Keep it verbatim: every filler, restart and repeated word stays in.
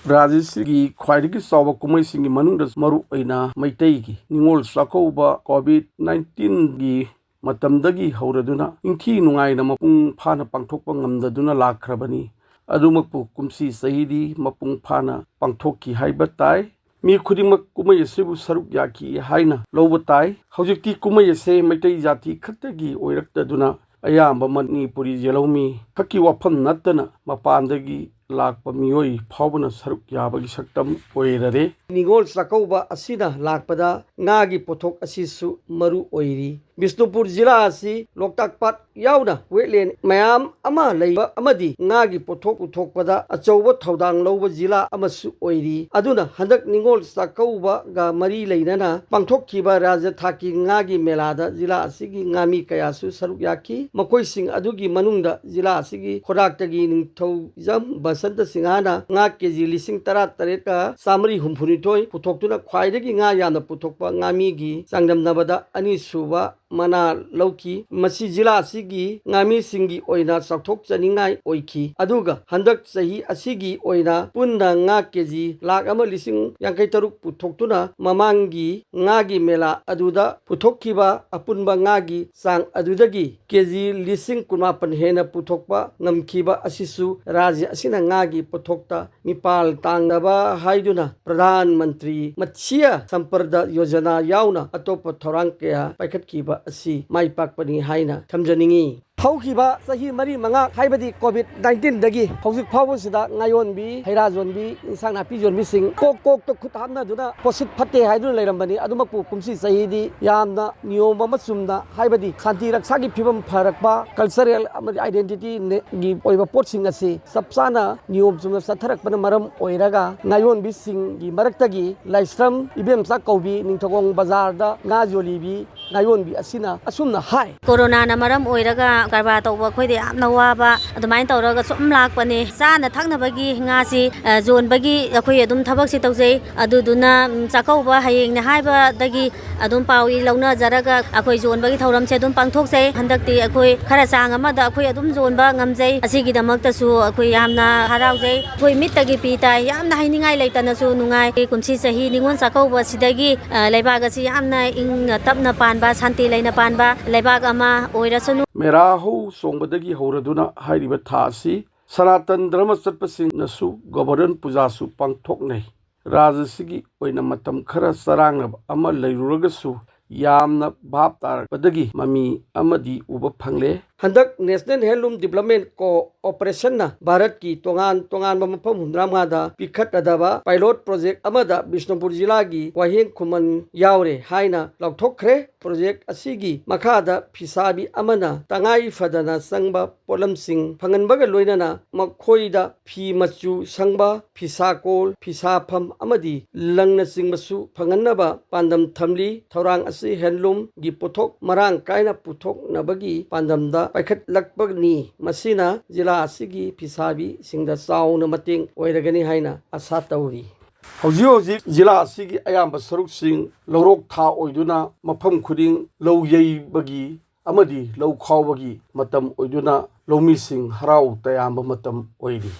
ꯔꯥꯖ꯭ꯌꯁꯤꯒꯤ ꯈ꯭ꯋꯥꯏꯗꯒꯤ ꯆꯥꯎꯕ ꯀꯨꯝꯍꯩꯁꯤꯡꯒꯤ ꯃꯅꯨꯡꯗ ꯃꯔꯨ ꯑꯣꯏꯅ ꯃꯩꯇꯩꯒꯤ ꯅꯤꯉꯣꯜ ꯆꯥꯛꯀꯧꯕ COVID nineteenꯒꯤ ꯃꯇꯝꯗꯒꯤ ꯍꯧꯔꯗꯨꯅ ꯅꯤꯡꯊꯤ ꯅꯨꯡꯉꯥꯏꯅ ꯃꯄꯨꯡ ꯐꯥꯅ ꯄꯥꯡꯊꯣꯛꯄ ꯉꯝꯗꯗꯨꯅ ꯂꯥꯛꯈ꯭ꯔꯕꯅꯤ꯫ ꯑꯗꯨꯃꯛꯄꯨ ꯀꯨꯝꯁꯤ ꯆꯍꯤꯗꯤ ꯃꯄꯨꯡ ꯐꯥꯅ ꯄꯥꯡꯊꯣꯛꯈꯤ ꯍꯥꯏꯕ ꯇꯥꯏ꯫ ꯃꯤ ꯈꯨꯗꯤꯡꯃꯛ ꯀꯨꯝꯍꯩ ꯑꯁꯤꯕꯨ ꯁꯔꯨꯛ ꯌꯥꯈꯤ ꯍꯥꯏꯅ ꯂꯧꯕ ꯇꯥꯏ꯫ ꯍꯧꯖꯤꯛꯇꯤ ꯀꯨꯝꯍꯩ ꯑꯁꯦ ꯃꯩꯇꯩ ꯖꯥꯇꯤ ꯈꯛꯇꯒꯤ ꯑꯣꯏꯔꯛꯇꯗꯨꯅ ꯑꯌꯥꯝꯕ ꯃꯅꯤꯄꯨꯔꯤ ꯌꯦꯜꯍꯧꯃꯤ ꯈꯛꯀꯤ ꯋꯥꯐꯝ ꯅꯠꯇꯅ ꯃꯄꯥꯟꯗꯒꯤ ꯂꯥꯛꯄ ꯃꯤꯑꯣꯏ ꯐꯥꯎꯕꯅ ꯁꯔꯨꯛ ꯌꯥꯕꯒꯤ ꯁꯛꯇꯝ ꯑꯣꯏꯔꯔꯦ꯫ ꯅꯤꯉꯣꯜ ꯆꯥꯛꯀꯧꯕ ꯑꯁꯤꯅ ꯂꯥꯛꯄꯗ ꯉꯥꯒꯤ ꯄꯣꯠꯊꯣꯛ ꯑꯁꯤꯁꯨ ꯃꯔꯨ ꯑꯣꯏꯔꯤ꯫ ꯕꯤꯁꯅꯨꯄꯨꯔ ꯖꯤꯂꯥ ꯑꯁꯤ ꯂꯣꯛꯇꯥꯛ ꯄꯥꯠ ꯌꯥꯎꯅ wetland ꯃꯌꯥꯝ ꯑꯃ ꯂꯩꯕ ꯑꯃꯗꯤ ꯉꯥꯒꯤ ꯄꯣꯠꯊꯣꯛ ꯄꯨꯊꯣꯛꯄꯗ ꯑꯆꯧꯕ ꯊꯧꯗꯥꯡ ꯂꯧꯕ ꯖꯤꯂꯥ ꯑꯃꯁꯨ ꯑꯣꯏꯔꯤ꯫ ꯑꯗꯨꯅ ꯍꯟꯗꯛ ꯅꯤꯉꯣꯜ ꯆꯥꯛꯀꯧꯕꯒ ꯃꯔꯤ ꯂꯩꯅꯅ ꯄꯥꯡꯊꯣꯛꯈꯤꯕ ꯔꯥꯖ꯭ꯌ ꯊꯥꯛꯀꯤ ꯉꯥꯒꯤ ꯃꯦꯂꯥꯗ ꯖꯤꯂꯥ ꯑꯁꯤꯒꯤ ꯉꯥꯃꯤ ꯀꯌꯥꯁꯨ ꯁꯔꯨꯛ ꯌꯥꯈꯤ꯫ ꯃꯈꯣꯏꯁꯤꯡ ꯑꯗꯨꯒꯤ ꯃꯅꯨꯡꯗ ꯖꯤꯂꯥ ꯑꯁꯤꯒꯤ ꯈꯣꯔꯥꯛꯇꯒꯤ ꯅꯤꯡꯊꯧꯖꯝ ꯕꯁꯟꯇ ꯁꯤꯡꯍꯅ ꯉꯥ ꯀꯦꯖꯤ ꯂꯤꯁꯤꯡ ꯇꯔꯥ ꯇꯔꯦꯠꯀ ꯆꯥꯃꯔꯤ ꯍꯨꯝꯐꯨꯅꯤꯊꯣꯏ ꯄꯨꯊꯣꯛꯇꯨꯅ ꯈ꯭ꯋꯥꯏꯗꯒꯤ ꯉꯥ ꯌꯥꯝꯅ ꯄꯨꯊꯣꯛꯄ ꯉꯥꯃꯤꯒꯤ ꯆꯥꯡꯗꯝꯅꯕꯗ ꯑꯅꯤꯁꯨꯕ ꯃꯅꯥ ꯂꯧꯈꯤ꯫ ꯃꯁꯤ ꯖꯤꯂꯥ ꯑꯁꯤꯒꯤ ꯉꯥꯃꯤꯁꯤꯡꯒꯤ ꯑꯣꯏꯅ ꯆꯥꯎꯊꯣꯛꯆꯅꯤꯡꯉꯥꯏ ꯑꯣꯏꯈꯤ꯫ ꯑꯗꯨꯒ ꯍꯟꯗꯛ ꯆꯍꯤ ꯑꯁꯤꯒꯤ ꯑꯣꯏꯅ ꯄꯨꯟꯅ ꯉꯥ ꯀꯦꯖꯤ ꯂꯥꯈ ꯑꯃ ꯂꯤꯁꯤꯡ ꯌꯥꯡꯈꯩ ꯇꯔꯨꯛ ꯄꯨꯊꯣꯛꯇꯨꯅ ꯃꯃꯥꯡꯒꯤ ꯉꯥꯒꯤ ꯃꯦꯂꯥ ꯑꯗꯨꯗ ꯄꯨꯊꯣꯛꯈꯤꯕ ꯑꯄꯨꯟꯕ ꯉꯥꯒꯤ ꯆꯥꯡ ꯑꯗꯨꯗꯒꯤ ꯀꯦꯖꯤ ꯂꯤꯁꯤꯡ ꯀꯨꯟꯃꯥꯄꯟ ꯍꯦꯟꯅ ꯄꯨꯊꯣꯛꯄ ꯉꯝꯈꯤꯕ ꯑꯁꯤꯁꯨ ꯔꯥꯖ꯭ꯌ ꯑꯁꯤꯅ ꯉꯥꯒꯤ ꯄꯣꯠꯊꯣꯛꯇ ꯃꯤꯄꯥꯜ ꯇꯥꯡꯅꯕ ꯍꯥꯏꯗꯨꯅ ꯄ꯭ꯔꯙꯥꯟ ꯃꯟꯇ꯭ꯔꯤ ꯃꯠꯁ꯭ꯌ ꯁꯝꯄꯔꯗ ꯌꯣꯖꯅꯥ ꯌꯥꯎꯅ ꯑꯇꯣꯞꯄ ꯊꯧꯔꯥꯡ ꯀꯌꯥ ꯄꯥꯏꯈꯠꯈꯤꯕ ꯑꯁꯤ ꯃꯥꯏ ꯄꯥꯛꯄꯅꯤ ꯍꯥꯏꯅ ꯊꯝꯖꯅꯤꯡꯏ꯫ ꯍꯧꯈꯤꯕ ꯆꯍꯤ ꯃꯔꯤ ꯃꯉꯥ ꯍꯥꯏꯕꯗꯤ COVID nineteenꯗꯒꯤ ꯍꯧꯖꯤꯛ ꯐꯥꯎꯕꯁꯤꯗ ꯉꯥ ꯌꯣꯟꯕꯤ, ꯍꯩ ꯔꯥ ꯌꯣꯟꯕꯤ, ꯏꯟꯁꯥꯡ ꯅꯥꯄꯤ ꯌꯣꯟꯕꯤꯁꯤꯡ ꯀꯣꯛ ꯀꯣꯛꯇ ꯈꯨꯠ ꯍꯥꯞꯅꯗꯨꯅ ꯄꯣꯠꯁꯤꯠ ꯐꯠꯇꯦ ꯍꯥꯏꯗꯨꯅ ꯂꯩꯔꯝꯕꯅꯤ꯫ ꯑꯗꯨꯃꯛꯄꯨ ꯀꯨꯝꯁꯤ ꯆꯍꯤꯗꯤ ꯌꯥꯝꯅ ꯅꯤꯌꯣꯝ ꯑꯃ ꯆꯨꯝꯅ ꯍꯥꯏꯕꯗꯤ ꯁꯥꯟꯇꯤ ꯔꯛꯁꯥꯒꯤ ꯐꯤꯕꯝ ꯐꯔꯛꯄ, cultural ꯑꯃꯗꯤ identityꯒꯤ ꯑꯣꯏꯕ ꯄꯣꯠꯁꯤꯡ ꯑꯁꯤ ꯆꯞ ꯆꯥꯅ ꯅꯤꯌꯣꯝ ꯆꯨꯝꯅ ꯆꯠꯊꯔꯛꯄꯅ ꯃꯔꯝ ꯑꯣꯏꯔꯒ ꯉꯥꯌꯣꯟꯕꯤꯁꯤꯡꯒꯤ ꯃꯔꯛꯇꯒꯤ ꯂꯥꯏꯁ꯭ꯔꯝ ꯏꯕꯦꯝꯆꯥ ꯀꯧꯕꯤ ꯅꯤꯡꯊꯧꯈꯣꯡ ꯕꯖꯥꯔꯗ ꯉꯥ ꯌꯣꯜꯂꯤꯕꯤ ꯉꯥꯌꯣꯟꯕꯤ ꯑꯁꯤꯅ ꯑꯁꯨꯝꯅ ꯍꯥꯏ꯫ ꯀꯣꯔꯣꯅꯥꯅ ꯃꯔꯝ ꯑꯣꯏꯔꯒ ꯀꯔꯕꯥꯔ ꯇꯧꯕ ꯑꯩꯈꯣꯏꯗ ꯌꯥꯝꯅ ꯋꯥꯕ, ꯑꯗꯨꯃꯥꯏꯅ ꯇꯧꯔꯒ ꯁꯨꯝ ꯂꯥꯛꯄꯅꯦ꯫ ꯆꯥꯅ ꯊꯛꯅꯕꯒꯤ ꯉꯥꯁꯤ, ꯑ, ꯌꯣꯟꯕꯒꯤ ꯑꯩꯈꯣꯏ ꯑꯗꯨꯝ ꯊꯕꯛꯁꯤ ꯇꯧꯖꯩ꯫ ꯑꯗꯨꯗꯨꯅ, ꯎꯝ, ꯆꯥꯛꯀꯧꯕ ꯍꯌꯦꯡꯅꯦ ꯍꯥꯏꯕꯗꯒꯤ ꯑꯗꯨꯝ ꯄꯥꯎ ꯏ ꯂꯧꯅꯖꯔꯒ ꯑꯩꯈꯣꯏ ꯌꯣꯟꯕꯒꯤ ꯊꯧꯔꯝꯁꯦ ꯑꯗꯨꯝ ꯄꯥꯡꯊꯣꯛꯆꯩ꯫ ꯍꯟꯗꯛꯇꯤ ꯑꯩꯈꯣꯏ ꯈꯔ ꯆꯥꯡ ꯑꯃꯗ ꯑꯩꯈꯣꯏ ꯑꯗꯨꯝ ꯌꯣꯟꯕ ꯉꯝꯖꯩ꯫ ꯑꯁꯤꯒꯤꯗꯃꯛꯇꯁꯨ ꯑꯩꯈꯣꯏ ꯌꯥꯝꯅ ꯍꯔꯥꯎꯖꯩ꯫ ꯑꯩꯈꯣꯏ ꯃꯤꯠꯇꯒꯤ ꯄꯤ ꯇꯥꯏ꯫ ꯌꯥꯝꯅ ꯍꯥꯏꯅꯤꯡꯉꯥꯏ ꯂꯩꯇꯅꯁꯨ ꯅꯨꯡꯉꯥꯏ꯫ ꯀꯨꯝꯁꯤ ꯆꯍꯤ ꯅꯤꯉꯣꯜ ꯆꯥꯛꯀꯧꯕ ꯑꯁꯤꯗꯒꯤ, ꯑ, ꯂꯩꯕꯥꯛ ꯑꯁꯤ ꯌꯥꯝꯅ ꯏꯪꯅ ꯇꯞꯅ ꯄꯥꯟꯕ, ꯁꯥꯟꯇꯤ ꯂꯩꯅ ꯄꯥꯟꯕ ꯂꯩꯕꯥꯛ ꯑꯃ ꯑꯣꯏꯔꯁꯅꯨ꯫ ꯃꯦꯔꯥ ꯍꯧ ꯆꯣꯡꯕꯗꯒꯤ ꯍꯧꯔꯗꯨꯅ ꯍꯥꯏꯔꯤꯕ ꯊꯥ ꯑꯁꯤ ꯁꯅꯥꯇꯟ ꯙꯔꯃ ꯆꯠꯄꯁꯤꯡꯅꯁꯨ ꯒꯣꯕꯔꯙꯟ ꯄꯨꯖꯥꯁꯨ ꯄꯥꯡꯊꯣꯛꯅꯩ꯫ ꯔꯥꯖ꯭ꯌꯁꯤꯒꯤ ꯑꯣꯏꯅ ꯃꯇꯝ ꯈꯔ ꯆꯔꯥꯡꯅꯕ ꯑꯃ ꯂꯩꯔꯨꯔꯒꯁꯨ, ꯌꯥꯝꯅ ꯚꯥꯞ ꯇꯥꯔꯛꯄꯗꯒꯤ ꯃꯃꯤ ꯑꯃꯗꯤ ꯎꯕ ꯐꯪꯂꯦ꯫ ꯍꯟꯗꯛ National Handloom Development Cooperation ꯅ ꯚꯥꯔꯠꯀꯤ ꯇꯣꯉꯥꯟ ꯇꯣꯉꯥꯟꯕ ꯃꯐꯝ ꯍꯨꯝꯐꯨꯇꯔꯥꯃꯉꯥꯗ ꯄꯤꯈꯠꯀꯗꯕ pilot project ꯑꯃꯗ ꯕꯤꯁꯅꯨꯄꯨꯔ ꯖꯤꯂꯥꯒꯤ ꯋꯥꯍꯦꯡ ꯈꯨꯃꯟ ꯌꯥꯎꯔꯦ ꯍꯥꯏꯅ ꯂꯥꯎꯊꯣꯛꯈ꯭ꯔꯦ꯫ Project ꯑꯁꯤꯒꯤ ꯃꯈꯥꯗ ꯐꯤꯁꯥꯕꯤ ꯑꯃꯅ ꯇꯉꯥꯏ ꯐꯗꯅ ꯆꯪꯕ ꯄꯣꯠꯂꯝꯁꯤꯡ ꯐꯪꯍꯟꯕꯒ ꯂꯣꯏꯅꯅ ꯃꯈꯣꯏꯗ ꯐꯤ ꯃꯆꯨ ꯁꯪꯕ, ꯐꯤꯁꯥꯀꯣꯜ, ꯐꯤꯁꯥꯐꯝ ꯑꯃꯗꯤ ꯂꯪꯅꯆꯤꯡꯕꯁꯨ ꯐꯪꯍꯟꯅꯕ ꯄꯥꯟꯗꯝ ꯊꯝꯂꯤ꯫ ꯊꯧꯔꯥꯡ ꯑꯁꯤ handloom ꯒꯤ ꯄꯣꯠꯊꯣꯛ ꯃꯔꯥꯡ ꯀꯥꯏꯅ ꯄꯨꯊꯣꯛꯅꯕꯒꯤ ꯄꯥꯟꯗꯝꯗ ꯄꯥꯏꯈꯠꯂꯛꯄꯅꯤ꯫ ꯃꯁꯤꯅ ꯖꯤꯂꯥ ꯑꯁꯤꯒꯤ ꯐꯤꯁꯥꯕꯤꯁꯤꯡꯗ ꯆꯥꯎꯅ ꯃꯇꯦꯡ ꯑꯣꯏꯔꯒꯅꯤ ꯍꯥꯏꯅ ꯑꯁꯥ ꯇꯧꯔꯤ꯫ ꯍꯧꯖꯤꯛ ꯍꯧꯖꯤꯛ ꯖꯤꯂꯥ ꯑꯁꯤꯒꯤ ꯑꯌꯥꯝꯕ ꯁꯔꯨꯛꯁꯤꯡ ꯂꯧꯔꯣꯛ ꯊꯥ ꯑꯣꯏꯗꯨꯅ ꯃꯐꯝ ꯈꯨꯗꯤꯡ ꯂꯧ ꯌꯩꯕꯒꯤ ꯑꯃꯗꯤ ꯂꯧ ꯈꯥꯎꯕꯒꯤ ꯃꯇꯝ ꯑꯣꯏꯗꯨꯅ ꯂꯧꯃꯤꯁꯤꯡ ꯍꯔꯥꯎ ꯇꯌꯥꯝꯕ ꯃꯇꯝ ꯑꯣꯏꯔꯤ꯫